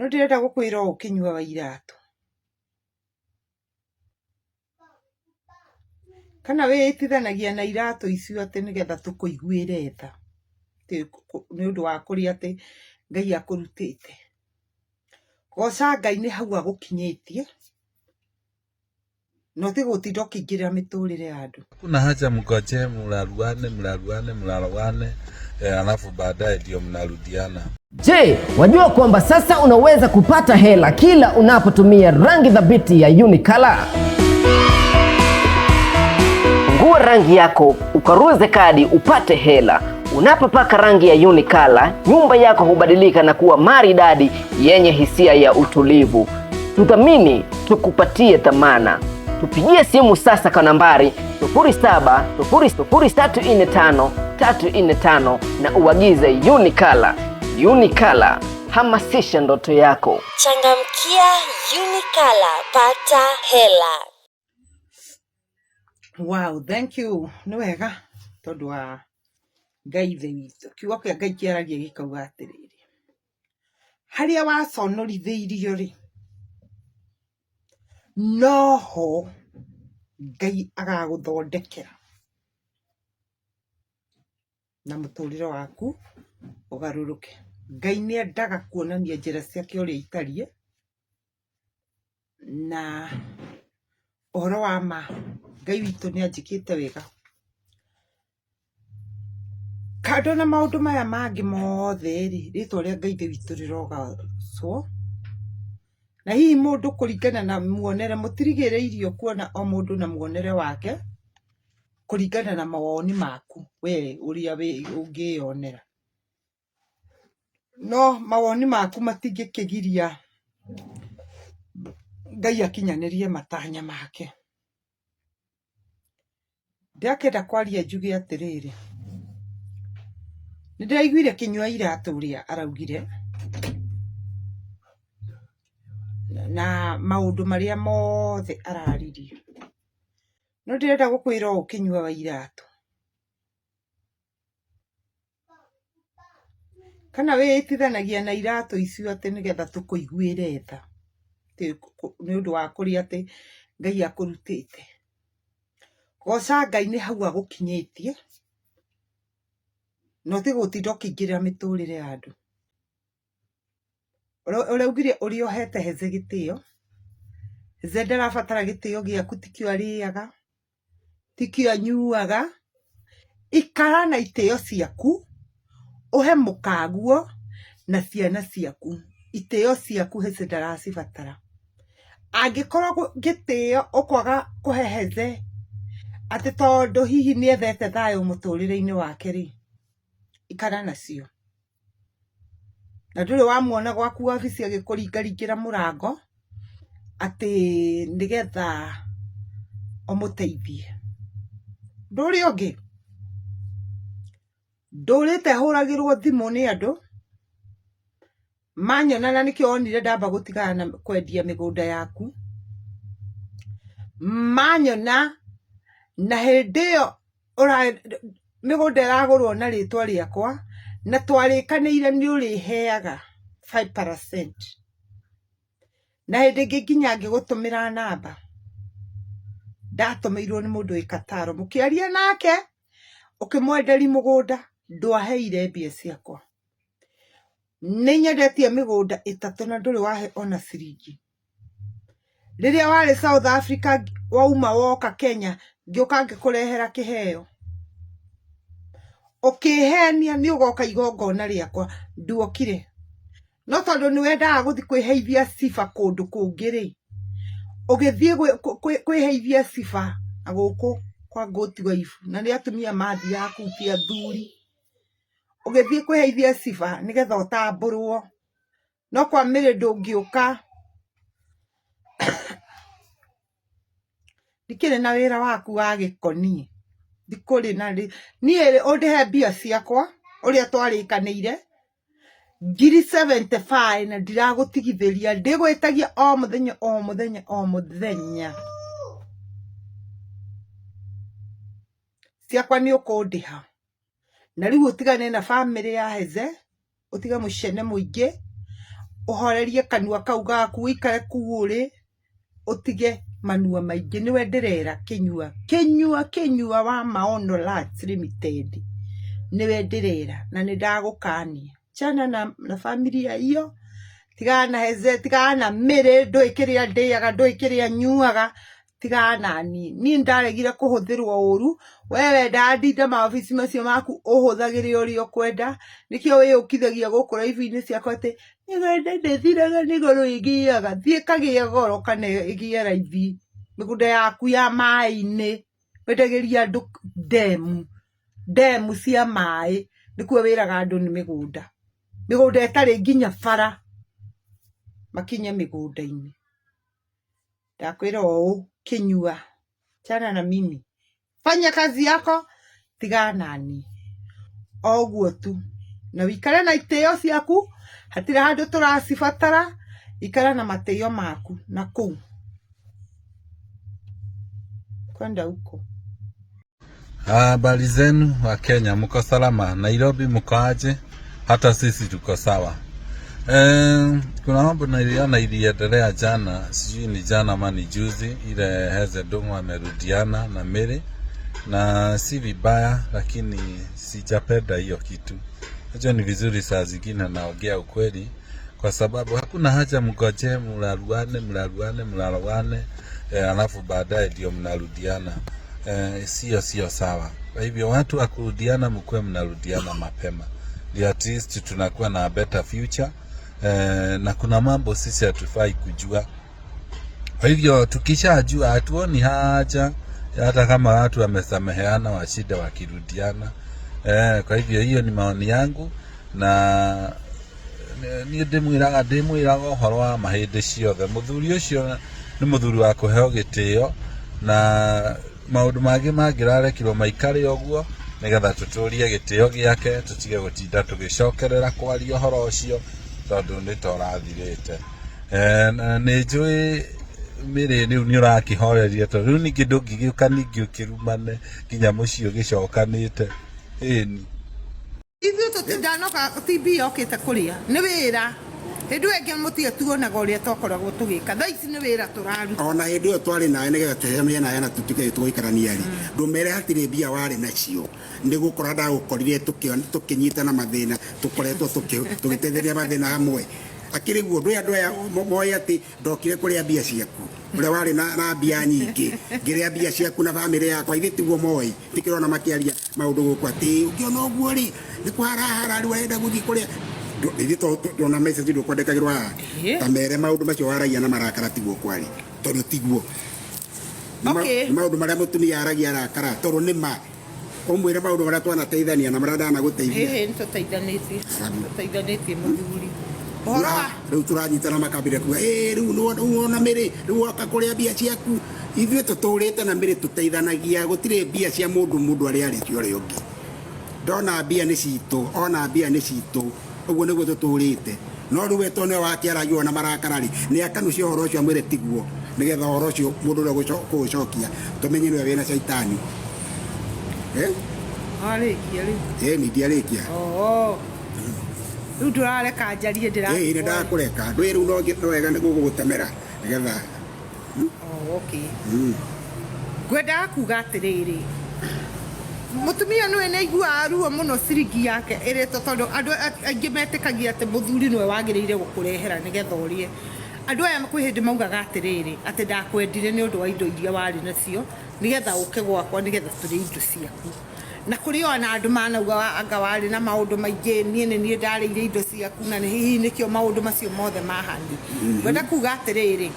No ndĩrenda gũkwĩra ũũ Kĩnyua wa Iratũ, kana wĩĩtithanagia na iratũ icio atĩ nĩgetha tũkũiguĩre tha nĩ ũndũ wa kũrĩa atĩ Ngai akũrutĩte. Goca Ngai nĩ hau agũkinyĩtie na ũtige gũtinda ũkĩingĩrĩra mĩtũrĩre ya andũ. Hakuna haja mngojee mraruane mraruane mraruane alafu baadaye ndio mnarudiana. Je, wajua kwamba sasa unaweza kupata hela kila unapotumia rangi thabiti ya Unicolor? Fungua rangi yako, ukaruze kadi upate hela. Unapopaka rangi ya Unicolor, nyumba yako hubadilika na kuwa maridadi yenye hisia ya utulivu. Tuthamini, tukupatie thamana. Tupigie simu sasa kwa nambari 0700345345 na uagize Unicolor. Unicolor, hamasisha ndoto yako. Changamkia Unicolor, pata hela. Wow, thank you. Nĩ wega tondũ wa Ngai ithe witũ. Kiugo kĩa Ngai kĩaragia gĩkauga atĩrĩrĩ, harĩa waconorithĩirio rĩ, noho Ngai agagũthondekera na mũtũrĩre waku ũgarũrũke. Ngai nĩ endaga kuonania njĩra ciake ũrĩa itariĩ, na ũhoro wa ma Ngai witũ nĩ anjĩkĩte wega. Kando na maũndũ maya mangĩ mothe rĩ, rĩtwa rĩa Ngai Ithe witũ rĩrogocwo. Na hihi mũndũ kũringana na muonere, mũtirigĩrĩirio kuona o mũndũ na muonere wake, kũringana na mawoni maku we ũrĩa ũngĩyonera. No mawoni maku matingĩkĩgiria Ngai akinyanĩrie matanya make. Ndĩrakĩenda kwaria njuge atĩrĩrĩ, nĩ ndĩraiguire Kĩnyua Iratũ ũrĩa araugire, na maũndũ marĩa mothe araririe. No ndĩrenda gũkwĩra ũũ Kĩnyua wa Iratũ, kana wĩĩtithanagia na iratũ icio atĩ nĩgetha tũkũiguĩre tha nĩ ũndũ wa kũrĩa atĩ Ngai akũrutĩte. Goca Ngai nĩ hau agũkinyĩtie na ũtige gũtinda ũkĩingĩrĩra mĩtũrĩre ya andũ. Ũraugire ũrĩa ũhete Heze gĩtĩo, Heze ndarabatara gĩtĩo gĩaku tikĩo arĩaga, tikĩo anyuaga, ikara na itĩo ciaku, ũhe mũkaguo na ciana ciaku, itĩo ciaku Heze ndaracibatara. Angĩkorwo gĩtĩo ũkwaga kũhe Heze atĩ tondũ hihi nĩethete thayũ mũtũrĩre-inĩ wake rĩ, ikara nacio. Na ndũrĩ wamuona gwaku wabici agĩkũringaringĩra mũrango atĩ nĩgetha ũmũteithie. Ũndũ ũrĩa ũngĩ, ndũrĩte hũragĩrwo thimũ nĩ andũ manyona na nĩkĩo wonire ndamba gũtigana na kwendia mĩgũnda yaku, manyona na hĩndĩ ĩyo mĩgũnda ĩragũrwo na rĩtwa rĩakwa na twarĩkanĩire nĩ ũrĩheaga 5%. Na hĩndĩ ĩngĩ nginya ngĩgũtũmĩra namba, ndatũmĩirwo nĩ mũndũ wĩ Qatar, mũkĩaria nake ũkĩmwenderia mũgũnda ndwaheire mbia ciakwa. Nĩ nyendetie mĩgũnda ĩtatũ na ndũrĩ wahe ona ciringi. Rĩrĩa warĩ South Africa wauma woka Kenya ngĩũka ngĩkũrehera kĩheo. Ũkĩhenia nĩ ũgoka igongona rĩakwa nduokire. No tondũ nĩ wendaga gũthiĩ kwĩheithia sifa kũndũ kũngĩ rĩ, ũgĩthiĩ kwĩheithia sifa na gũkũ kwa Good Wife na nĩ atumia mathiaga kũu ti athuri. Ũgĩthiĩ kwĩheithia sifa nĩgetha ũtambũrwo. No kwa Mary ndũngĩũka. Ndikĩrĩ na wĩra waku wa gĩko niĩ. Ndikũrĩ na niĩ ũndĩhe mbia ciakwa ũrĩa twarĩkanĩire ngiri 75 na ndiragũtigithĩria ndĩgwĩtagia o mũthenya o mũthenya o mũthenya. Ciakwa nĩ ũkũndĩha. Na rĩu ũtigane na bamĩrĩ ya Heze, ũtige mũcene mũingĩ, Ũhorerie kanua kau gaku, ũikare kũu ũrĩ, ũtige manua maingĩ. Nĩwe ndĩrera Kĩnyua, Kĩnyua, Kĩnyua wa Maono Lands Limited. Nĩwe ndĩrera na nĩ ndagũkania. Chana na familia hiyo, tigana na Heze, tigana na Mĩrĩ, ndũĩ kĩrĩa ndĩaga, ndũĩ kĩrĩa nyuaga, tigana na niĩ. Niĩ nĩndaregire kũhũthĩrwo ũru, we wendaga ndinde maobici macio maku ũhũthagĩre ũrĩa ũkwenda, nĩkĩo wĩyũkithagia gũkũ raibu-inĩ ciakwa atĩ mĩgũnda ndĩthiraga nĩ goro ĩgĩaga, thiĩ ĩkagĩe goro kana ĩgĩe raithi, mĩgũnda yaku ya maĩ-inĩ, wendagĩria andũ ndemu, ndemu cia maĩ, nĩkuo wĩraga andũ nĩ mĩgũnda, mĩgũnda ĩtarĩ nginya bara, makinye mĩgũnda-inĩ. Ndakwĩra ũũ Kĩnyua, chana na mimi, fanya kazi yako, tigana na niĩ. O ũguo tu, na wĩikare na itĩo ciaku, hatirĩ handũ tũracibatara, ikara na matĩo maku na kũu kwenda huko. Habari zenu wa Kenya, mko salama? Nairobi mko aje? Hata sisi tuko sawa. Kuna mambo niliona iliendelea jana, sijui ni jana ama ni juzi, ile Heze Ndung'u amerudiana na Mary, na si vibaya, lakini sijapenda hiyo kitu. Najua ni vizuri saa zingine naongea ukweli, kwa sababu hakuna haja mgoje mlaruane mlaruane mlaruane, alafu baadaye ndio mnarudiana. Sio sawa. Kwa hivyo watu wa kurudiana, mkuwe mnarudiana mapema, ndio at least tunakuwa na better future. Na kuna mambo sisi hatufai kujua. Kwa hivyo tukishajua hatuoni haja hata kama watu wamesameheana washida wakirudiana. Kwa hivyo hiyo ni maoni yangu na niĩ ndĩmwĩraga ũhoro wa ma hĩndĩ ciothe. Mũthuri ũcio nĩ mũthuri wa kũheo gĩtĩo na maũndũ mangĩ mangĩrarekirwo maikare ũguo nĩgetha tũtũrie gĩtĩo gĩake, tũtige gũtinda tũgĩcokerera kwaria ũhoro ũcio tondũ nĩ ta ũrathirĩte. Na nĩ njũĩ Mĩrĩ rĩu nĩ ũrakĩhoreria tondũ rĩu ningĩ ndũngĩgĩũka ningĩ ũkĩrumane nginya mũciĩ ũgĩcokanĩte. Ĩni. Ithuĩ tũtindanoka TB yokĩte kũrĩa nĩ wĩra. Hĩndĩ ĩyo ĩngĩ mũtige tuonaga ũrĩa twakoragwo tũgĩka, thaa ici nĩ wĩra tũraruta. Ona hĩndĩ ĩyo twarĩ nawe nĩgetha tũheane nawe na tũtuĩke tũgũikarania rĩ, ndũmere hatirĩ mbia warĩ nacio, nĩ gũkora ndagũkorire tũkĩnyitana mathĩna, tũkoretwo tũgĩteithania mathĩna hamwe. Akĩrĩ guo ndũĩ andũ aya moĩ atĩ ndokire kũrĩa mbia ciaku, ũrĩa warĩ na mbia nyingĩ, ngĩrĩa mbia ciaku na bamĩrĩ yakwa, ithe tiguo moĩ, tikĩrona makĩaria maũndũ gũkũ atĩ ũngĩona ũguo rĩ, nĩ kũharahara rĩu arenda gũthiĩ kũrĩa. Ithuĩ ndona message ndũkwandĩkagĩrwo haha, ta mere maũndũ macio waragia na marakara tiguo kwarĩ, tondũ tiguo. Nĩ maũndũ marĩa mũtumia aragia arakara, tondũ nĩ ma. Ũmwĩre maũndũ marĩa twanateithania na marĩa ndanagũteithia. Ĩhĩ, nĩ tũteithanĩtie, tũteithanĩtie mũthuri. Ũhoro wa rĩu tũranyitana makambĩrĩria kuga, ĩĩ rĩu nĩwona Mĩrĩ, rĩu woka kũrĩa mbia ciaku. Ithuĩ tũtũrĩte na Mĩrĩ tũteithanagia, gũtirĩ mbia cia mũndũ mũndũ arĩa arĩtie ũrĩa ũngĩ. Ndona mbia nĩ citũ, ona mbia nĩ citũ, ũguo nĩguo tũtũrĩte. No rĩu we tondũ nĩwe wakĩaragia na marakara rĩ, nĩ akanucia ũhoro ũcio amwĩre tiguo, nĩgetha ũhoro ũcio mũndũ ũrĩa ũkũũcokia tũmenye nĩwe wĩna caitani. Warĩkia rĩu? Ĩĩ, ni ndiarĩkia. Oo. Rĩu ndũrareka njarie, ndĩra. Ĩĩ, nĩ ndakũreka. Ndũĩ rĩu no wega nĩ gũgũtemera nĩgetha. Oh, okay. Ngwendaga kuga atĩrĩrĩ, mũtumia nĩwe nĩ aiguaga ruo mũno ciringi yake ĩrĩtwo, tondũ andũ aingĩ metĩkagia atĩ mũthuri nĩwe wagĩrĩire gũkũrehera nĩgetha ũrĩe. Andũ aya kwĩ hĩndĩ maugaga atĩrĩrĩ, atĩ ndakwendire nĩ ũndũ wa indo iria warĩ nacio, nĩgetha ũke gwakwa nĩgetha tũrĩe indo ciaku. Na kũrĩ ona andũ manauga anga warĩ na maũndũ maingĩ, niĩ nĩ niĩ ndarĩire indo ciaku, na nĩ hihi nĩkĩo maũndũ macio mothe mahanire. Ngwenda kuga atĩrĩrĩ,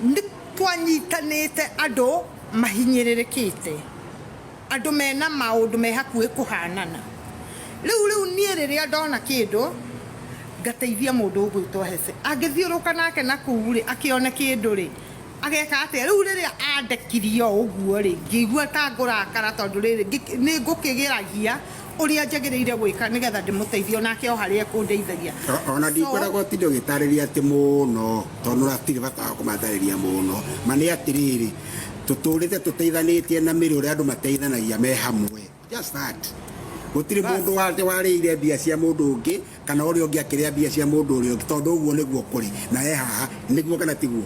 nĩ twanyitanĩte andũ mahinyĩrĩrĩkĩte, andũ mena maũndũ me hakuhĩ kũhanana. Rĩu niĩ rĩrĩa ndona kĩndũ ngateithia mũndũ ũgwĩtwo Hece, angĩthiũrũka nake na kũu rĩ, akĩone kĩndũ rĩ, ageka atĩa? Rĩu rĩrĩa andekirie o ũguo rĩ, ngĩigua ta ngũrakara, tondũ rĩrĩ nĩ ngũkĩgeragia ũrĩa njagĩrĩire gwĩka nĩgetha ndĩmũteithie onake o harĩa ekũndeithagia. Ona ndikwenda gũtinda ũgĩtarĩria atĩ mũno, tondũ hatirĩ bata wa kũmatarĩria mũno. Ma nĩ atĩrĩrĩ, tũtũrĩte tũteithanĩtie na mĩrĩ ũrĩa andũ mateithanagia me hamwe. Just that. Gũtirĩ mũndũ warĩire mbia cia mũndũ ũngĩ kana ũrĩa ũngĩ akĩrĩa mbia cia mũndũ ũrĩa ũngĩ, tondũ ũguo nĩguo kũrĩ na he haha nĩguo kana tiguo?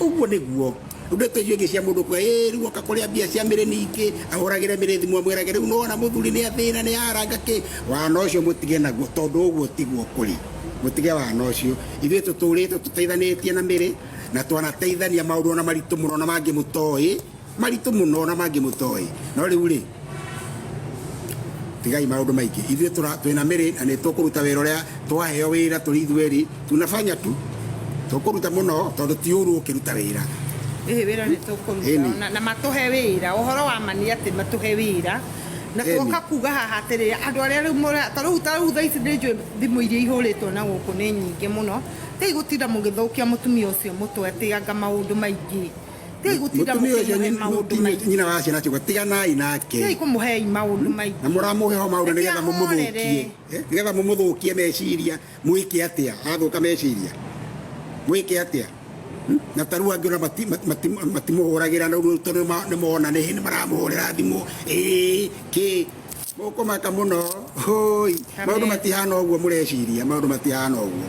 Ũguo nĩguo. Rĩu ndeto icio ingĩ cia mũndũ kuga ĩ rĩu oka kũrĩa mbia cia mĩrĩ ningĩ ahũragĩre mĩrĩ thimũ amwĩrage rĩu nĩwona mũthuri nĩ athĩna nĩ aranga kĩ wana ũcio mũtige naguo, tondũ ũguo tiguo kũrĩ. Mũtige wana ũcio. Ithuĩ tũtũrĩte tũteithanĩtie na mĩrĩ na twanateithania maũndũ ona maritũ mũno na mangĩ mũtoĩ, maritũ mũno na mangĩ mũtoĩ. No rĩu rĩ, tigai maũndũ maingĩ. Ithuĩ twĩna mĩrĩ na nĩ tũkũruta wĩra ũrĩa twaheo wĩra tũrĩ ithuerĩ, tunafanya tu, tũkũruta mũno tondũ ti ũru ũkĩruta wĩra. Ĩhĩ wĩra nĩ tũkũruta na matũhe wĩra. Ũhoro wa ma nĩ atĩ matũhe wĩra na tuoka kuga haha atĩrĩrĩ andũ arĩa rĩu ta rĩu thaa ici nĩ njũĩ thimũ iria ihũrĩtwo na gũkũ nĩ nyingĩ mũno. Tigai gũtinda mũgĩthũkia mũtumia ũcio mũtwe atĩ anga maũndũ maingĩ. Tigai gũtinda mũkĩmũhe maũndũ maingĩ. Nyina wa ciana ciakwa tiganai nake. Tigai kũmũhei maũndũ maingĩ. Na mũramũhe ho maũndũ nĩgetha mũmũthũkie. Nĩgetha mũmũthũkie meciria, mwĩke atĩa? Athũka meciria. Mwĩke atĩa? Na ta rĩu angĩ ona matimũhũragĩra na rĩu tondũ nĩmona nĩ maramũhũrĩra thimũ. Ĩĩ kĩ mũkũmaka mũno. Hoi, maũndũ matihana ũguo mũreciria, maũndũ matihana ũguo.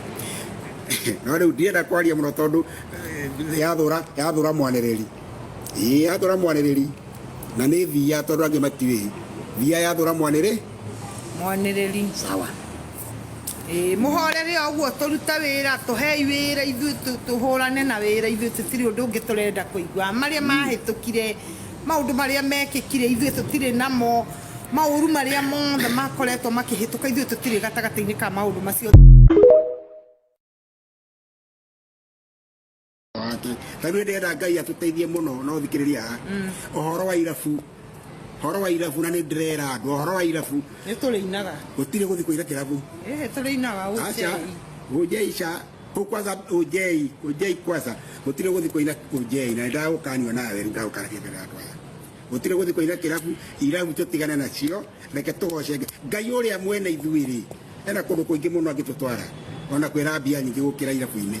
No rĩu ndienda kwaria mũno tondũ yathũra mwanĩrĩri. Ĩĩ yathũra mwanĩrĩri. Na nĩ thia tondũ angĩ matiũĩ. Thia yathũra mwanĩrĩ? Mwanĩrĩri. Sawa. Ĩĩ mũhorere ũguo tũrute wĩra, tũhei wĩra ithuĩ tũhũrane na wĩra ithuĩ tũtirĩ ũndũ ũngĩ tũrenda kũigua. Marĩa mahĩtũkire, maũndũ marĩa mekĩkire ithuĩ tũtirĩ namo, maũru marĩa mothe makoretwo makĩhĩtũka ithuĩ tũtirĩ gatagatĩ-inĩ ka maũndũ macio. Ta rĩu ndĩrenda Ngai atũteithie mũno no thikĩrĩria haha. Ũhoro wa irabu, ũhoro wa irabu na nĩ ndĩrera andũ ũhoro wa irabu. Nĩ tũrĩinaga. Gũtirĩ gũthiĩ kũira kĩrabu. Ĩhĩ tũrĩinaga ũnjei. Ũnjei ca kũu kwanza ũnjei, ũnjei kwanza. Gũtirĩ gũthiĩ kũina ũnjei na nĩndagũkanio nawe rĩu ndagũkanagia mbere ya andũ aya. Gũtirĩ gũthiĩ kũina kĩrabu, irabu tũtigane nacio, reke tũgoce Ngai ũrĩa mwene ithuĩ rĩ, ena kũndũ kũingĩ mũno angĩtũtwara ona kwĩra mbia nyingĩ gũkĩra irabu-inĩ.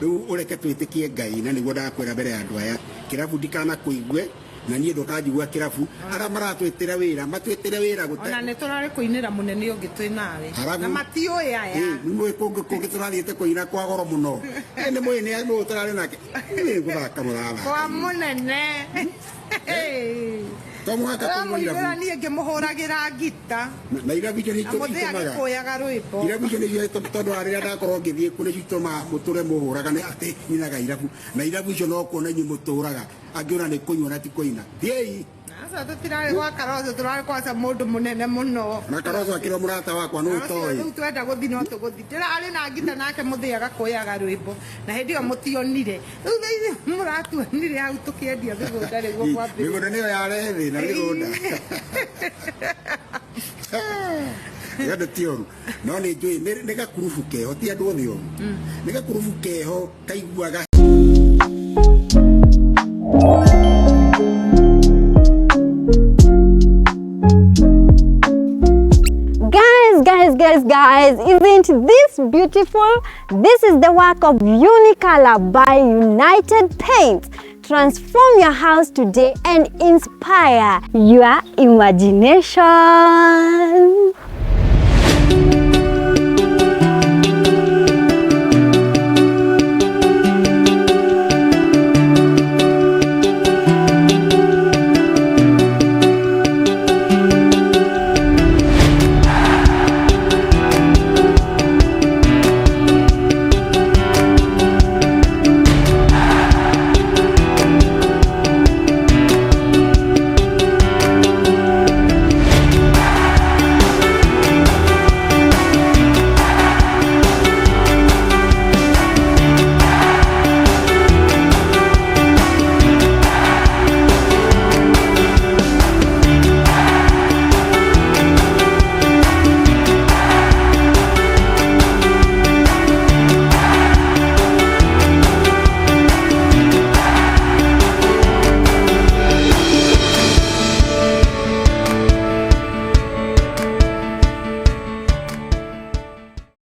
Rĩu ũreke twĩtĩkie Ngai na nĩguo ndakwĩra mbere ya andũ aya, kĩrabu ndikanakũigue na niĩ ndũkanjigua kĩrabu. Arĩa maratwĩtĩra wĩra, matwĩtĩre wĩra gũte. Ona nĩ tũrarĩ kũinĩra mũnene ũngĩ twĩ nawe. Na matiũĩ aya. Nĩ mũĩ kũngĩ tũrathiĩte kũina kwa goro mũno. Nĩ mũĩ nĩ nũ tũrarĩ nake. Nĩ gũthaka mũrathaka. Kwa mũnene. To mũhaka kũnyua irabu. Niĩ ngĩmũhũragĩra ngita. Na irabu icio nĩ itũmaga. Agĩkũyaga rwĩmbo. Irabu icio nĩcio tondũ rĩrĩa ndakorwo ngĩthiĩ kũ nĩcio itũmaga mũtũre mũhũraga nĩ atĩ nyinaga irabu. Na irabu icio no kuona inyuĩ mũtũraga. Angĩ ona nĩ kũnyua na ti kũina. Thiĩi. Aca tũtirarĩ gwa Karoso, tũrarĩ kwaca mũndũ mũnene mũno. Na Karoso akĩrĩ o mũrata wakwa nũ ũtoĩ. Rĩu twenda gũthiĩ no tũgũthiĩ. Ndĩrarĩ na ngita nake mũthĩ agakũyaga rwĩmbo. Na hĩndĩ ĩyo mũtionire. Rĩu thaa ici mũratuonire hau tũkĩendia mĩgũnda nĩguo mwambĩrĩrie. Mĩgũnda nĩyo yarehe thĩna mĩgũnda. Andũ ti oru. No nĩ njũĩ nĩ gakurubu keho, ti andũ othe oru. Nĩ gakurubu keho kaiguaga. Guys, isn't this beautiful? This is the work of Unicolor by United Paint. Transform your house today and inspire your imagination.